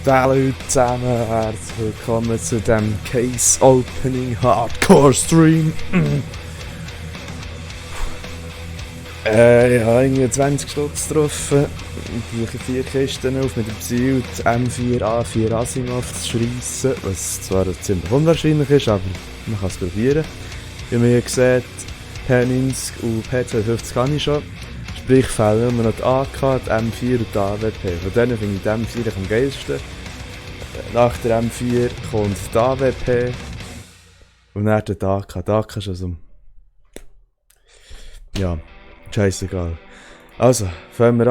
Hallo zusammen, herzlich willkommen zu dem Case Opening Hardcore Stream. Ich habe irgendwie 20 Stutz getroffen, ich 4 Kisten auf mit dem Ziel, die M4A4 Asimov zu schreissen, was zwar ziemlich unwahrscheinlich ist, aber man kann es probieren. Wie man hier sieht, P90 und P250 kann ich schon. Sprich, fehlen nur noch die AK, die M4 und die AWP. Von denen finde ich die M4 am geilsten. Nach der M4 kommt die AWP und dann die AK. Die AK ist also... ja, scheißegal. Also, fangen wir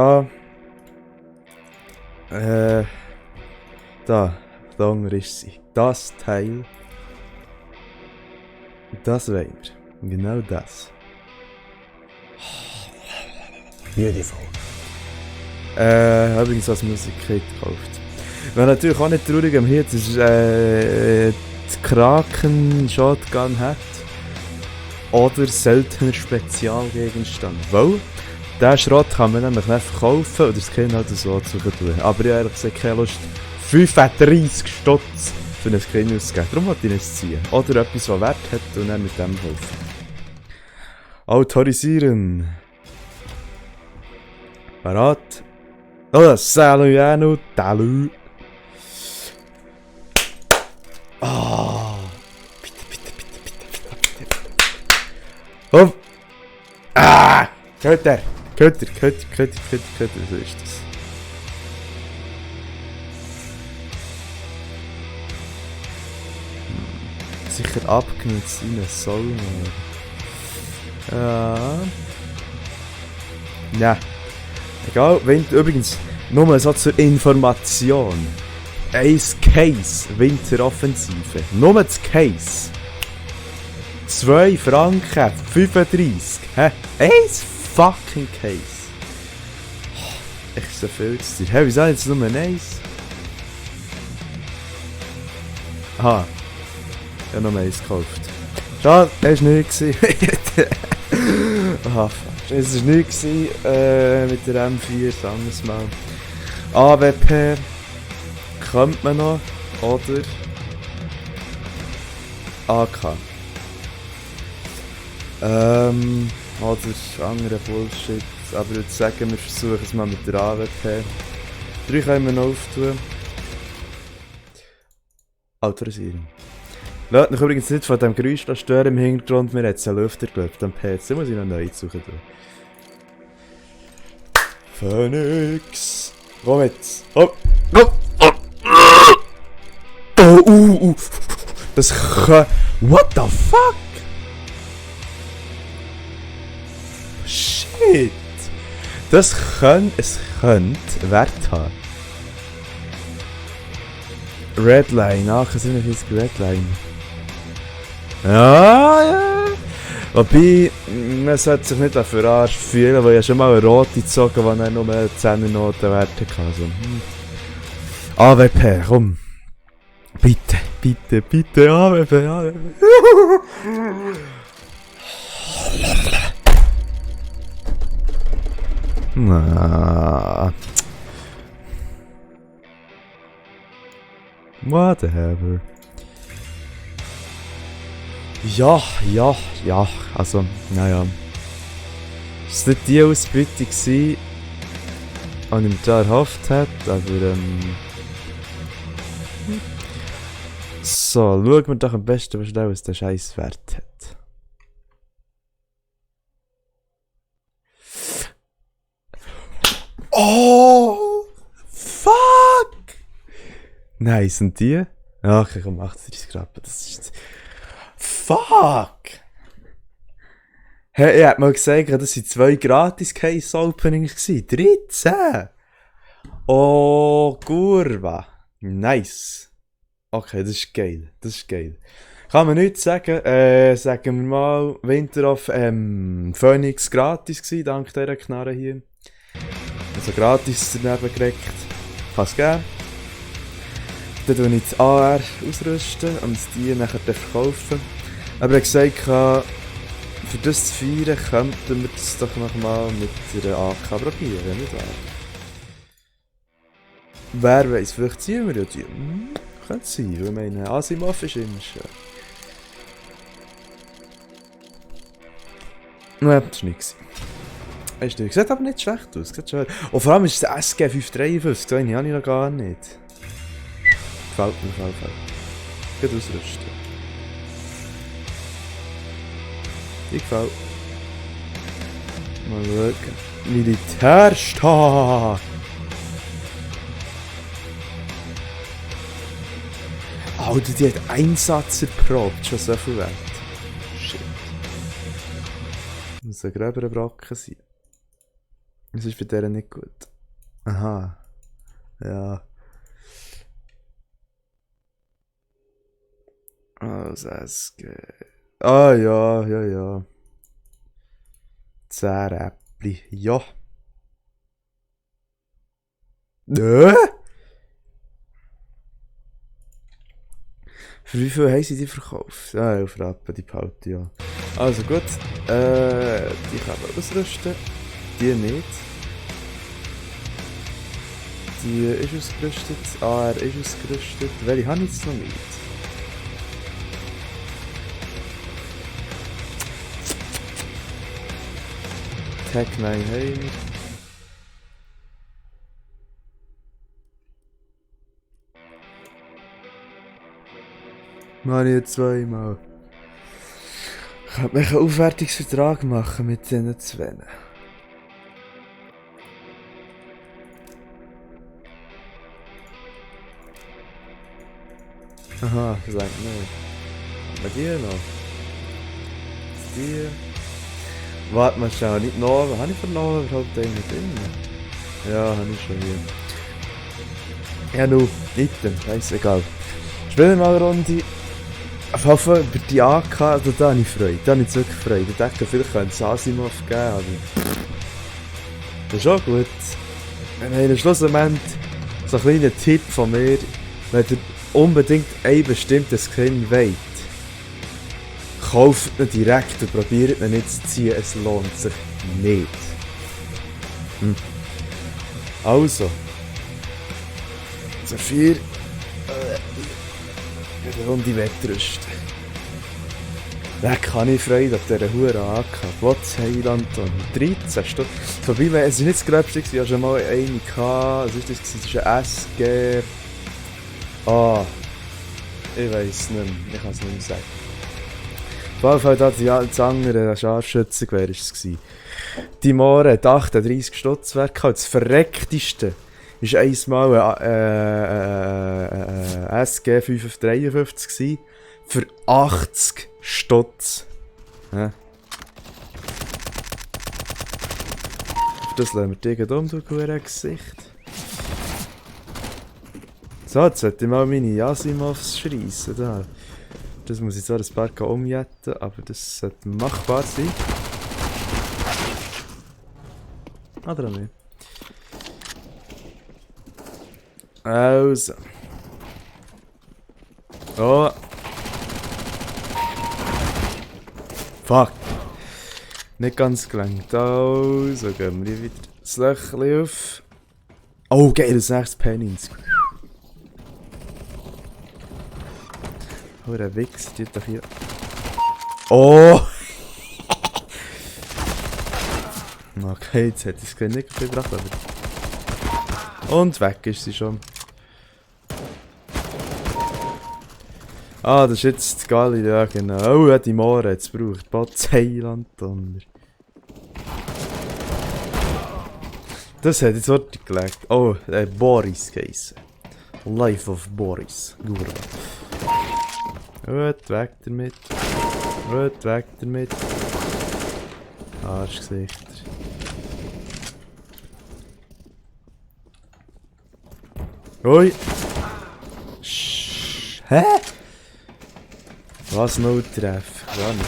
an. Da unten ist sie. Das Teil. Das wollen wir. Genau das. Beautiful. Übrigens als Musikkit gekauft. Wer natürlich auch nicht traurig am Herz ist, die Kraken Shotgun hat. Oder seltener Spezialgegenstand. Weil, diesen Schrott kann man nämlich nicht verkaufen oder das Skin halt so zu tun. Aber ich habe ehrlich gesagt keine Lust, 35 Stutz für ein Skin auszugeben. Darum wollte ich es ziehen. Oder etwas, das Wert hat und dann mit dem kaufen. Autorisieren. Parat. Oh, salut, Anu, talu. Ah. Bitte, bitte, bitte, bitte, bitte, bitte. Komm. Ah. Köter. Köter, so ist das. Sicher abgenutzt in eine Soul. Ja. Egal, wenn übrigens, nur so zur Information. Eins Case Winteroffensive. Nur das Case. 2 Franken 35. Hä? Eins fucking Case. Echt so viel zu dir. Hä, wieso jetzt nur eins? Aha. Ich habe noch eins gekauft. Schade, das war nichts. Aha, fuck. Es war nichts mit der M4, sagen wir es mal. AWP könnte man noch, oder AK. Oder andere Bullshit. Aber ich würde sagen, wir versuchen es mal mit der AWP. 3 können wir noch auftun. Autorisieren. Lasst mich übrigens nicht von dem Geräusch stören im Hintergrund, mir hat es einen Lüfter gelöst am PC, muss ich noch neu suchen. Phoenix! Komm jetzt! Oh! Oh! Das kann... What the fuck? Shit! Es könnte Wert haben. Redline, 47 Redline. Ja. Wobei, man sollte sich nicht verarscht fühlen, weil ich schon mal eine rote gezogen habe, die dann nur 10er Notenwerte hatte. AWP, komm. Bitte, bitte, bitte, AWP, AWP. Whatever. Ja, also, naja. Es war nicht die Ausbeute, die ich mir da erhofft hätte, aber so, schauen wir doch am besten, was der Scheiß Wert hat. Oh! Fuck! Nice, und die? Okay, komm, 38 Grad, das ist... Fuck! Hey, ich hab mal gesagt, das waren 2 Gratis-Case-Openings. 13! Oh, Kurva! Nice! Okay, das ist geil, Kann man nichts sagen, sagen wir mal, Winteroff, Phoenix gratis gsi, dank dieser Knarre hier. Also gratis daneben gekriegt. Kann es geben. Dann tue ich die AR ausrüsten und die nachher verkaufen. Aber er hat gesagt, für das zu feiern, könnten wir das doch nochmal mit der AK probieren, nicht wahr? Wer weiß, vielleicht ziehen wir ja die. Könnte sein, weil ich meine, Asimov ist immer schön. Nein, das war nichts. Ist nicht. Sieht aber nicht schlecht aus. Sieht schon. Und vor allem ist es der SG 553, den habe ich noch gar nicht. Gefällt mir auf jeden Fall. Geht ausrüsten. Die gefällt. Mal schauen. Militärstab! Alter, die hat Einsatz erprobt, schon so viel wert. Shit. Muss ein gröberer Brocken sein. Das ist bei der nicht gut. Aha. Ja. Also SG. Ah ja. 10 Räppli. Ja. Für wie viel haben sie die verkauft? Ah, 11 Rappen, die behalten, ja. Also gut. Die kann man ausrüsten. Die nicht. Die ist ausgerüstet. AR ist ausgerüstet. Welche habe ich jetzt noch nicht? Tech 9 haben wir. Mache ich jetzt zweimal. Ich könnte mich einen Aufwertungsvertrag machen mit diesen zwei. Aha, das reicht nicht. Bei dir noch? Die. Warte mal schnell, nicht Nova. Habe ich von Nova überhaupt einen drin? Ja, habe ich schon hier. Ja, nu, nicht, scheißegal. Spielen wir mal eine Runde. Auf jeden Fall über die AK, also da habe ich Freude. Da habe ich wirklich Freude. Ich denke, vielleicht könnte es Asimov geben, aber... Das ist auch gut. Wir haben schlussendlich so einen kleinen Tipp von mir. Wenn ihr unbedingt einen bestimmten Skin wollt, kauft ihn direkt und probiert ihn nicht zu ziehen. Es lohnt sich nicht. Also. So 4. Eine Runde wettrüsten. Da kann ich Freude auf dieser Hure AK. Platz Heiland und 13 Stück. Vorbei, es war nicht das Gröbste, ich hatte schon mal eine gehabt. Was war das? Das ist ein SG. Ich weiss nicht mehr. Ich kann es nicht mehr sagen. Auf jeden Fall das andere Scharfschützengewehr war es. Die Moore hat 38 Stutz wert gehabt. Das Verreckteste war einmal ein SG 553 für 80 Stutz. Ja. Das lassen wir dir um, du Gesicht. So, jetzt sollte ich mal meine Asimovs schreissen. Da. Das muss ich zwar ein paar umjetten, aber das sollte machbar sein. Oder nicht? Also. Oh. Fuck. Nicht ganz gelangt. Also gehen wir wieder das Löchchen auf. Oh, geil, das nächste Penins. Oh, der Wichs, die doch hier. Oh! Okay, jetzt hätte ich es nicht gebracht, aber. Und weg ist sie schon. Ah, das ist jetzt die Galli, ja genau. Oh, hat die Moore jetzt gebraucht. Batzeiland Donner. Das hat jetzt ordentlich gelegt. Oh, Boris geheißen. Life of Boris. Gut, weg damit. Gut, weg damit. Arschgesichter. Ui! Hä? Was No-Treff? Gar nicht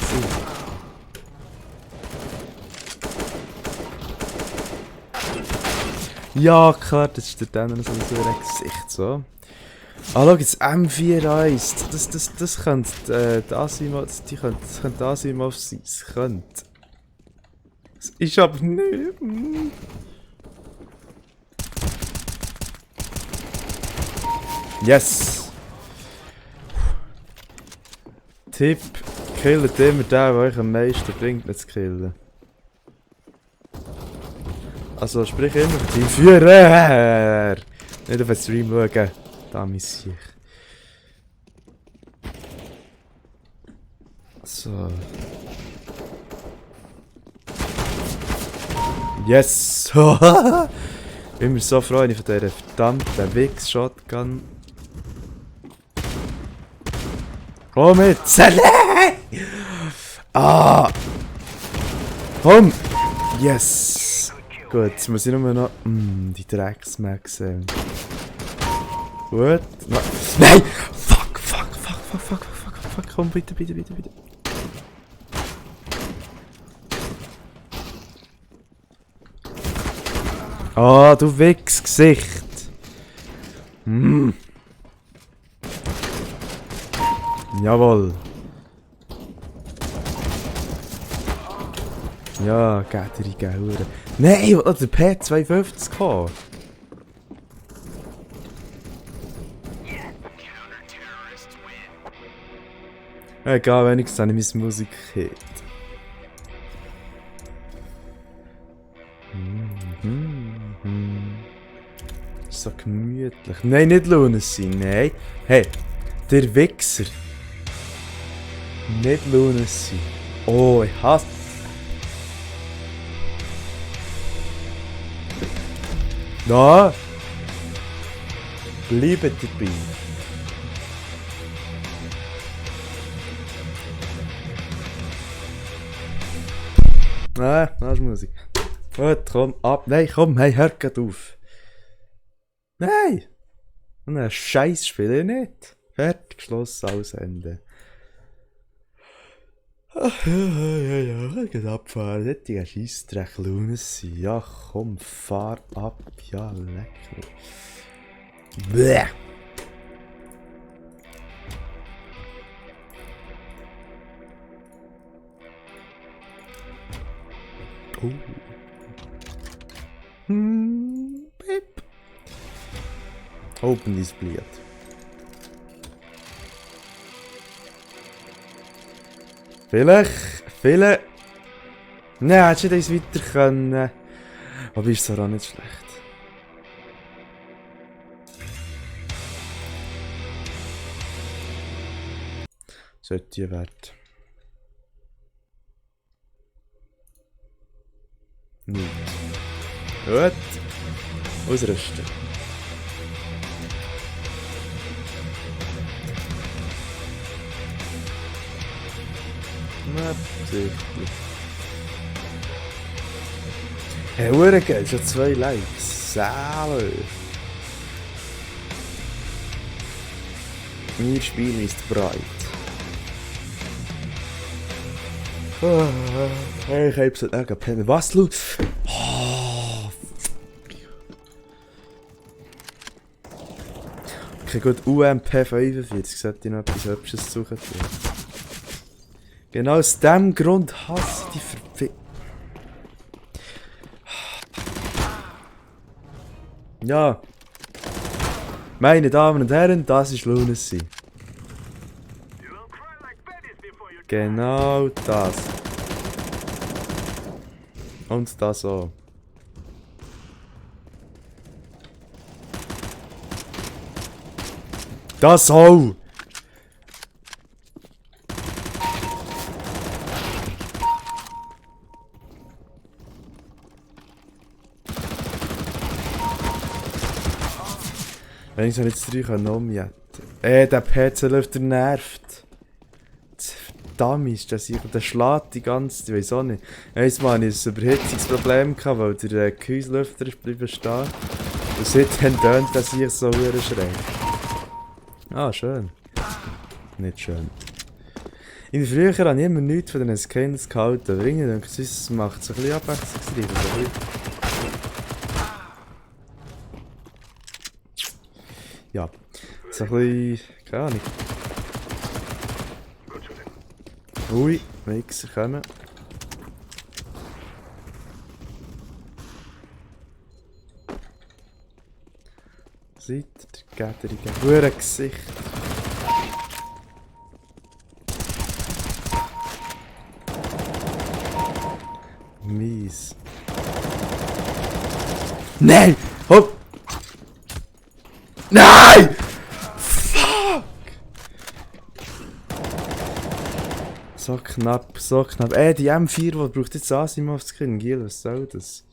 so. Ja, klar, das ist der dann so ein Gesicht so. Ah, schau jetzt M41. Das könnte das könnte Asimov sein. Das könnte. Das ist aber nicht. Yes! Tipp, killt immer den, der euch am meisten bringt, nicht zu killen. Also sprich immer die Führer! Nicht auf den Stream schauen. Da miss ich. So. Yes! Ich bin mir so froh, wenn ich von dieser verdammten Wix-Shotgun. Komm mit! Zelle! Ah! Komm! Yes! Gut, jetzt muss ich nur noch. Die Drecksmax sehen. Gut. No. Nein! Fuck! Komm, bitte. Ah, du Wichs-Gesicht! Jawohl! Ja, gäderige Hure. Nein, was hat der P250 gehabt? Egal, wenigstens habe ich meine Musik gehört. Ist so gemütlich. Nein, nicht Lunacy, nein. Hey, der Wichser. Nicht Lunacy. Oh, ich hasse. Da! Bleibt dabei. Das ist Musik. Gut, komm, ab. Nein, komm, hey, hör grad auf. Nein! Einen Scheiß spiele ich nicht. Fertig, geschlossen, alles Ende. Ach, ja, ich kann abfahren. Solche Scheissdreck Lunacy. Ja, komm, fahr ab. Ja, lecker. Bäh! Oh. Pip. Open Display. Vielleicht. Nein, hättest du das weiter können. Aber ist es auch nicht schlecht. Sollte die Wert. Nicht. Gut. Ausrüsten. Na, sichtlich. Hey, hure geil, schon 2 Likes. Salve. Mein Spiel ist bereit. Hey, ich hab's nicht angepennt. Was, Lu? Oh. Okay, gut, UMP45. Sollte ich noch etwas Hübsches suchen. Genau aus dem Grund hasse ich die Ja. Meine Damen und Herren, das ist Lunacy. Genau das. Und das auch. Das auch! Wenn ich so jetzt 3 umjetten. Der PC-Lüfter nervt. Verdammt ist das hier. Der schlägt die ganze Zeit, ich weiß auch nicht. Einmal hatte ich ein Überhitzungsproblem, weil der Gehäuselüfter ist bleiben stehen. Und seitdem tönt das hier so schräg. Ah, schön. Nicht schön. In früher habe ich immer nichts von den Skins gehalten, aber irgendwie denke ich, es macht es ein bisschen abwechslungsreich. Ja, so ein bisschen, keine Ahnung. Ui, Mixer kommen. Seid ihr der Gäderige? Hure Gesicht. Mies. Nein! Hopp! Nein! Fuck! So knapp, so knapp. Die M4, die braucht jetzt Asim auf Screen. Giel, was soll das?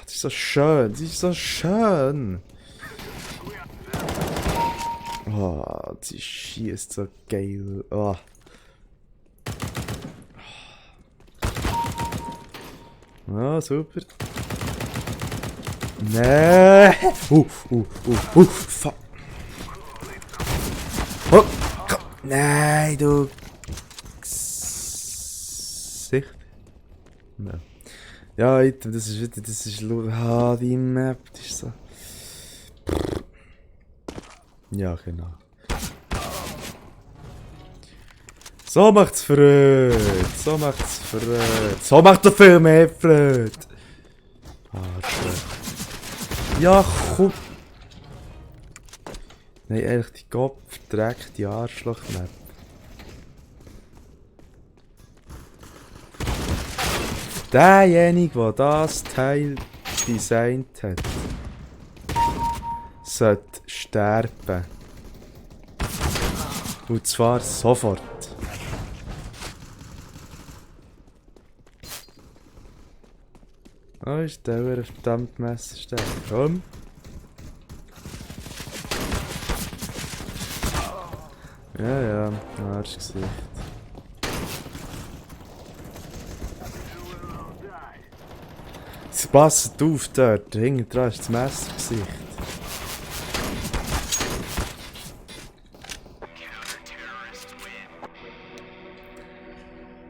Das ist so schön, das ist so schön. Oh, sie schießt so geil. Oh. Ah, super. Nee. Fuck. Oh, nein, du. Gesicht. Nein. Ja, Item, das ist wieder, das ist die Map, das ist so. Ja, genau. So macht's Freude, so macht's Freude, so macht der Film mehr Freude. Ja, komm. Nein, ehrlich, die Kopf trägt die Arschloch-Map. Derjenige, der das Teil designt hat, sollte sterben. Und zwar sofort. Oh, ist der verdammt Messerstein. Komm. Ja, Arschgesicht. Sie passt auf dort, hinten dran ist das Messergesicht.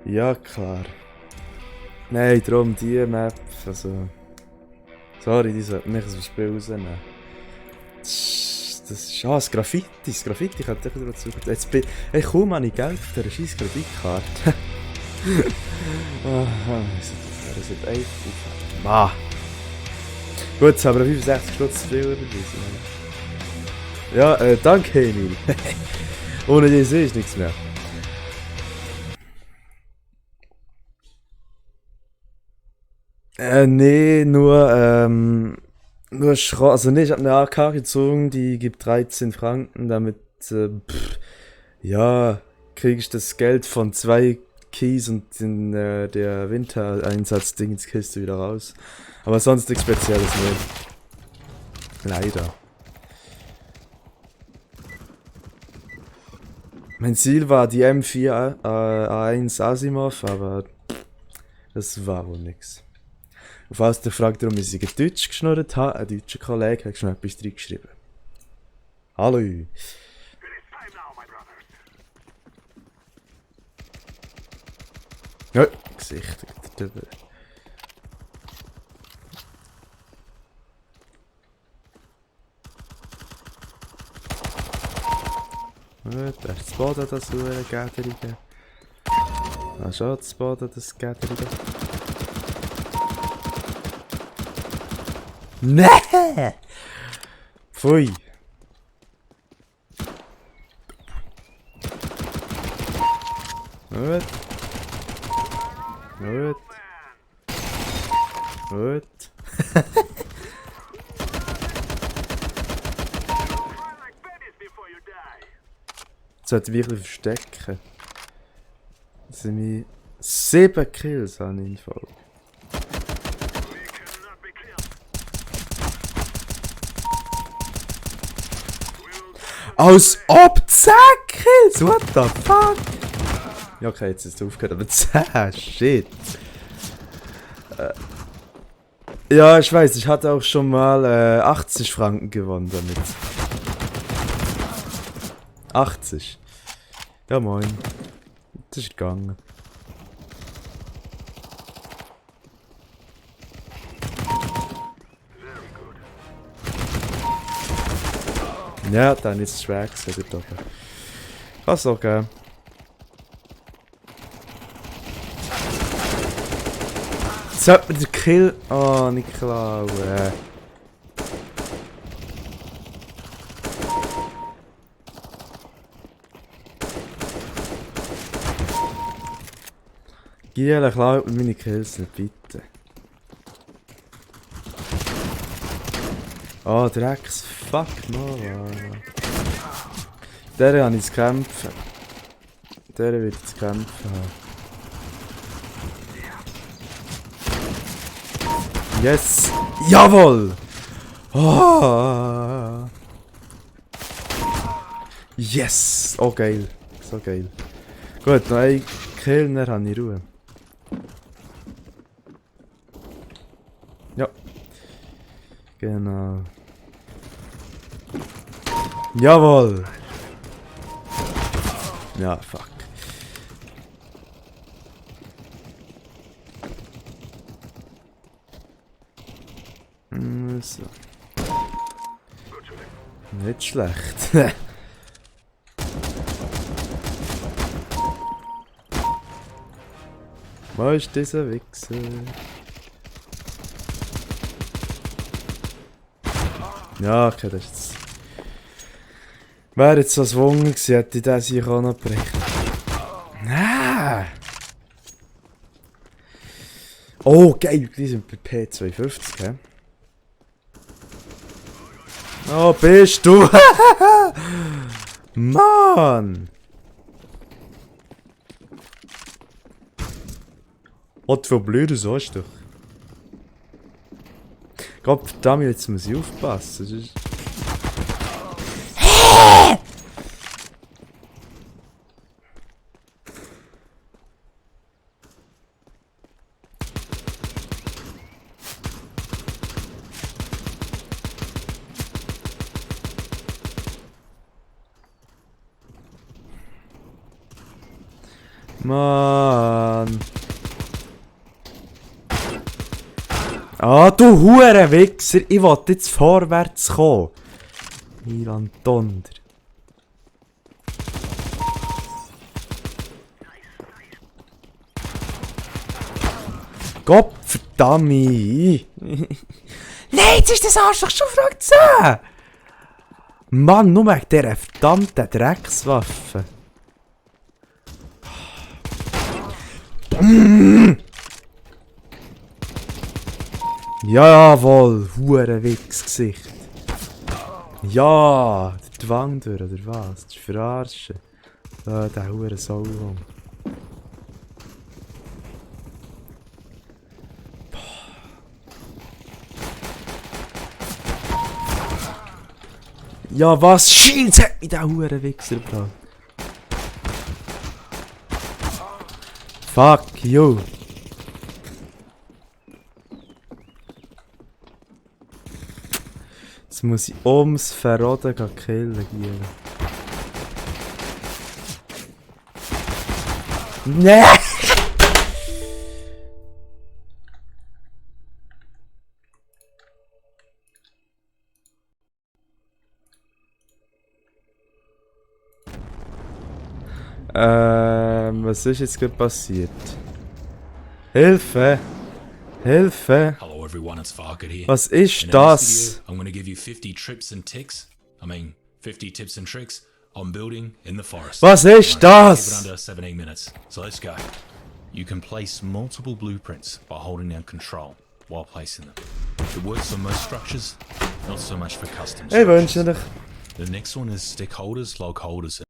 Ja, klar. Nein, darum die Map, also... Sorry, die sollten mich aus dem Spiel rausnehmen. Das ist... das Graffiti. Das Graffiti könnte ich wieder dazu... Jetzt bin ich... kaum habe ich Geld für eine scheisse Grafikkarte. Das ist echt auf... Mann! Gut, jetzt haben wir 65 Stutz zu viel überwiesen. Ja, danke Emil. Ohne die sehe ich nichts mehr. Nee, nur Schrott. Also nee, ich habe eine AK gezogen, die gibt 13 Franken, damit, ja, kriege ich das Geld von 2 Keys und in der Wintereinsatz-Dingskiste wieder raus. Aber sonst nichts Spezielles, nee. Leider. Mein Ziel war die M4 A1 Asimov, aber das war wohl nix. Und falls ihr fragt, warum ich Deutsch geschnurrt habe, ein deutscher Kollege hat schon etwas reingeschrieben. Hallo. Ja, Gesicht drüber. Gut, da ist das Boden, das Gäderige. Ah, schon das Boden, das Gäderige. Nee! Pfui! Gut. Gut. Gut. Ich sollte wirklich verstecken. Das sind mir 7 Kills an in Folge. Als ob 10 Kills! What the fuck? Ja, okay, jetzt ist es aufgehört, aber 10, shit. Ja, ich weiß, ich hatte auch schon mal 80 Franken gewonnen damit. 80. Ja, moin. Das ist gegangen. Ja, dann ist es schwer gewesen, dort oben. Kann's auch geben. Sollte man den Kill... Oh, nicht klauen. Giele, klaut mir meine Kills nicht, bitte. Oh, Drecks, fuck no. Der habe ich zu kämpfen. Der wird zu kämpfen haben. Yes! Jawohl! Oh. Yes! Oh geil. So geil. Gut, noch ein Kill, dann habe ich Ruhe. Ja. Genau. Jawohl! Ja, fuck. So. Nicht schlecht. Wo ist dieser Wichser? Ja, okay, das ist jetzt... Wäre jetzt so ein Wunder gewesen, hätte ich den sich auch noch brechen. Nein! Oh, geil, die sind bei P250, hä? Oh, bist du? Mann! Was für blöde sagst du? Gott verdammt, jetzt muss ich aufpassen. Sonst... Mann! Ah, du Hurenwichser! Ich wollte jetzt vorwärts kommen. Milan Donder. Gott verdammt! Nein, jetzt ist das Arschloch schon Frage 10! Mann, nur wegen dieser verdammten Dreckswaffe. Jawohl, Hurenwichs-Gesicht. Ja, der Wang durch, oder was? Das ist verarschen. Der Huren-Sauhung. Ja, was? Scheint's hat mich der Hurenwichser gebracht. Fuck you. Jetzt muss ich ums Verroden killen gehen. Nee! Was ist jetzt gerade passiert? Hilfe! Hilfe! Hello everyone, it's Farkid here. Was ist In this das? video, I'm going to give you 50 tips and tricks. 50 tips and tricks on building in the forest. Was ist Keep it das? under 17 minutes. So let's go. You can place multiple blueprints by holding down control while placing them. It works on most structures, not so much for custom Ich wünsche structures. dich. The next one is stick holders, log holders,